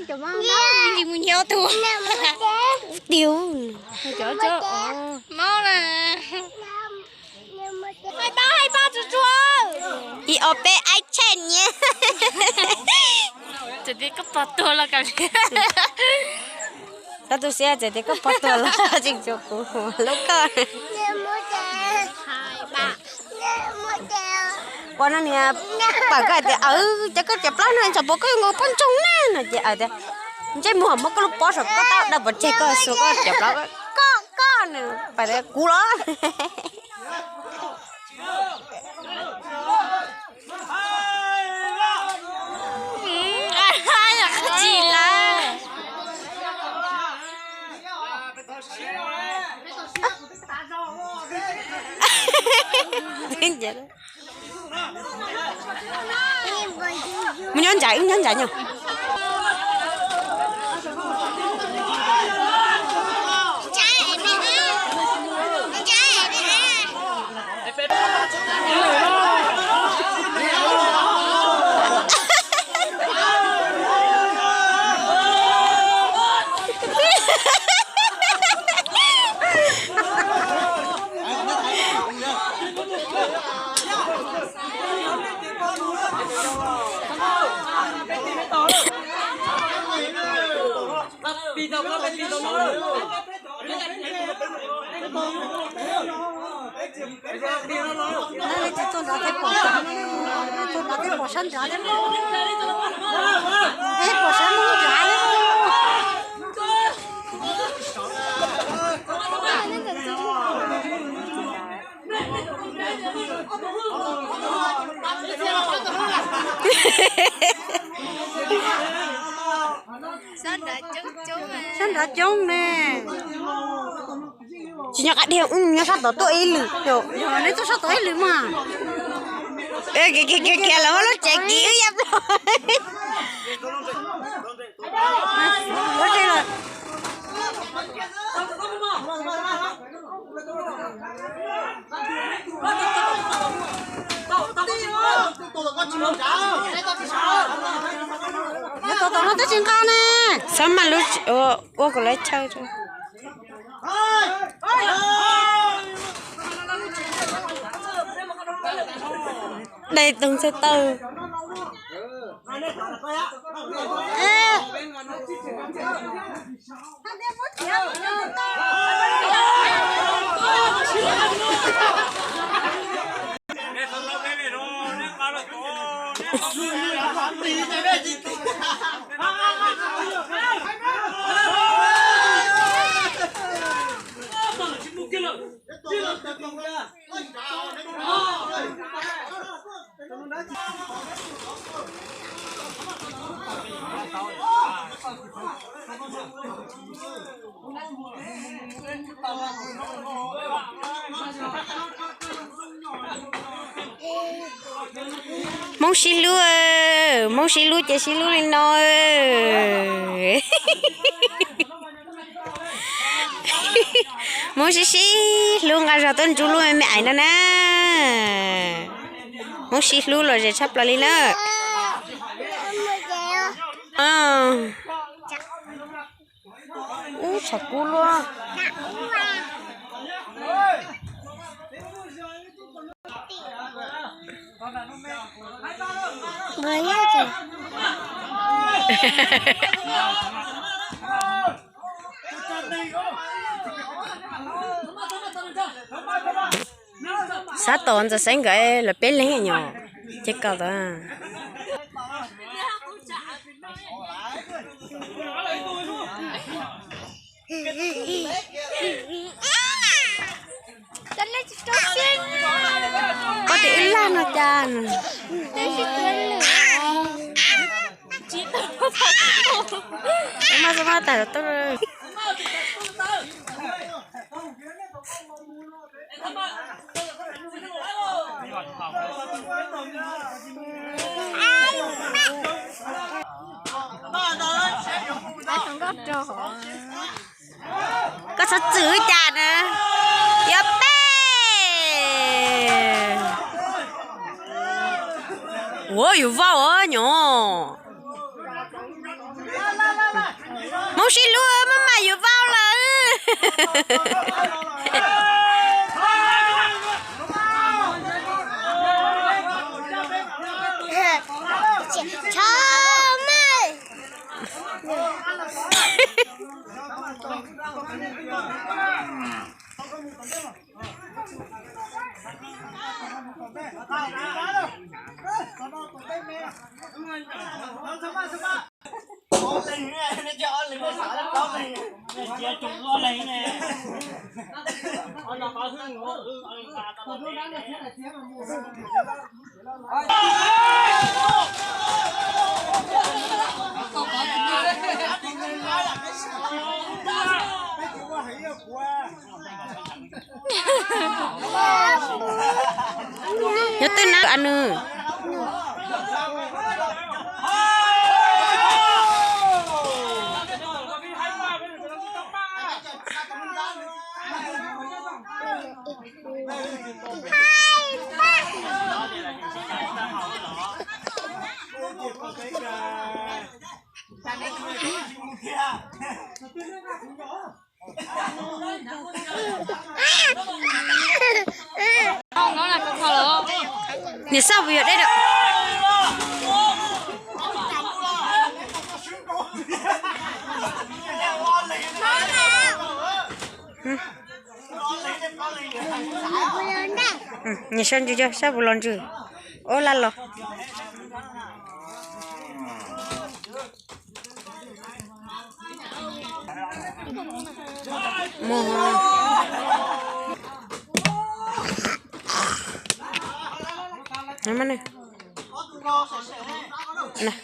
Mus nyob tus. Tiu. Mob na. Ib ob peb aib tshaj nyiaj. Txawm tias koj pog tuag los kav liam. Tab tus siab txawm tias koj pog tuag los tseem tsuas kuv lub koj. Ua no niam, pom koj tias, aw, cov koj cov plaub no txog puas koj yuav nkaus poj ntxoog na no ces tias, ntsej muag muab koj lub pob saum koj taub dawb pov tseg koj xuas koj cov plaub, koj koj nws pais tias kuv los. Tsis lawm. Mus nyob ntsa, wb nyob ntsa nyob. Tsis tuaj nrad thiab pom sab, tuaj nrad thiab pom sab nrad thiab, pom sab nrad thiab. Sab nrad coob ne. Tsis nyob qab dhia, wb nyob sab tod tuaj ib lwm. Yog neb tuaj sab tod ib lwm mas. Kiag kiag kiag, lawv muab lub tsev kiv wb ya plaws. Nyob tod tod no twb tsis nqa ne. Xab mas lub ua kom lawv chaw. Dai toog txhais taw. Hmoob sib hlub, Hmoob sib hlub ces sib hlub li no. Hmoob sib sib hlub nqa zog tuaj ntsub lub me me aiv no na. Hmoob sib hlub los zem tshaj plaws li na. Ub, tshav kub luaj. Xav tau ntxawm xeeb nkawd lawv peb leeg nyom ces kawm tau. Koj tis wb lag no cas. Mas mas tas tuaj. Koj txhob txwm cas na. Yuav peb. Ua yus vauj os nyom. Sib hlub maj mam yuav vau lawm. Nyob twb na a nws. Niam sab puas yuav deb dam. Niam sab ntsws, sab puas los ntsws. Ob laj los.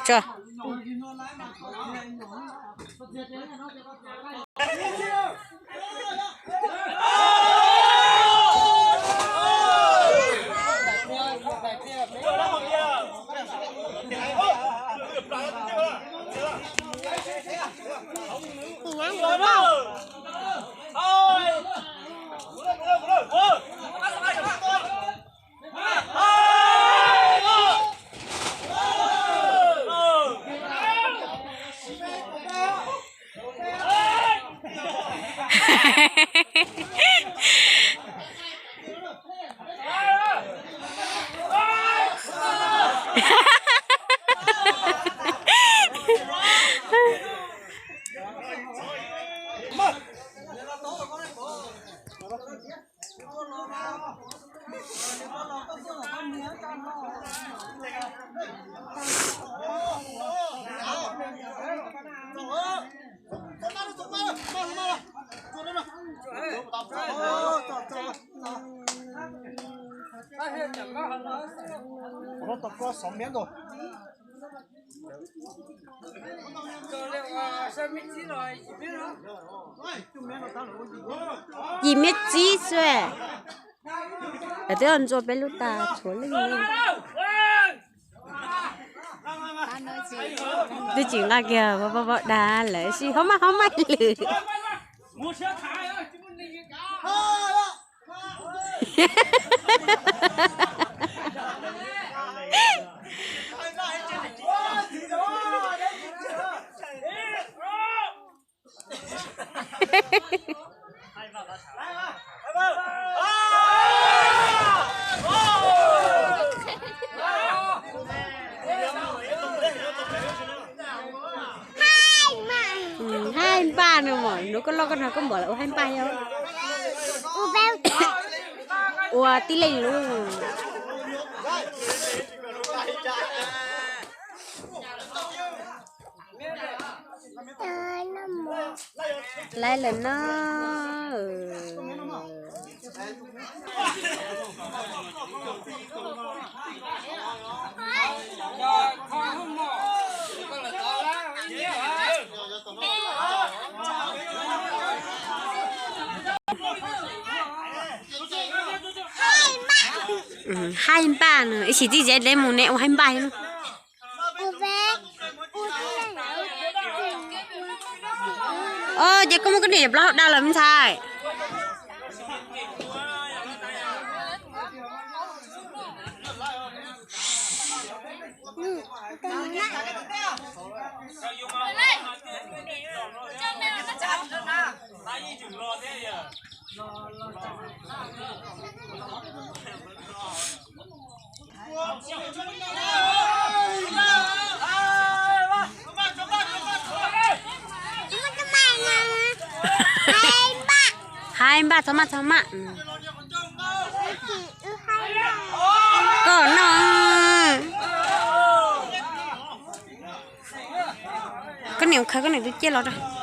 Tso. Yim miab txib xwb. Lawv twb ntxua peb lub tas tshuav leej. Twb tsis nqa kiag, pab pab dag lawv sib haub maj haub maj lwm. Haib npaj no mas, hnub koj loj koj nrog koj npam lawv ua haib npaj yom. Ua tib leeg lub. Laiv lawm no. Haib npaj no, ib sim tib ze deb mus ne ua haib npaj no. Ces koj muab koj niam plaub hau da los me ntxhais. Haib npaj, txhob maj txhob maj. Koj no, koj niam khaws koj niam tus ciaj los rau.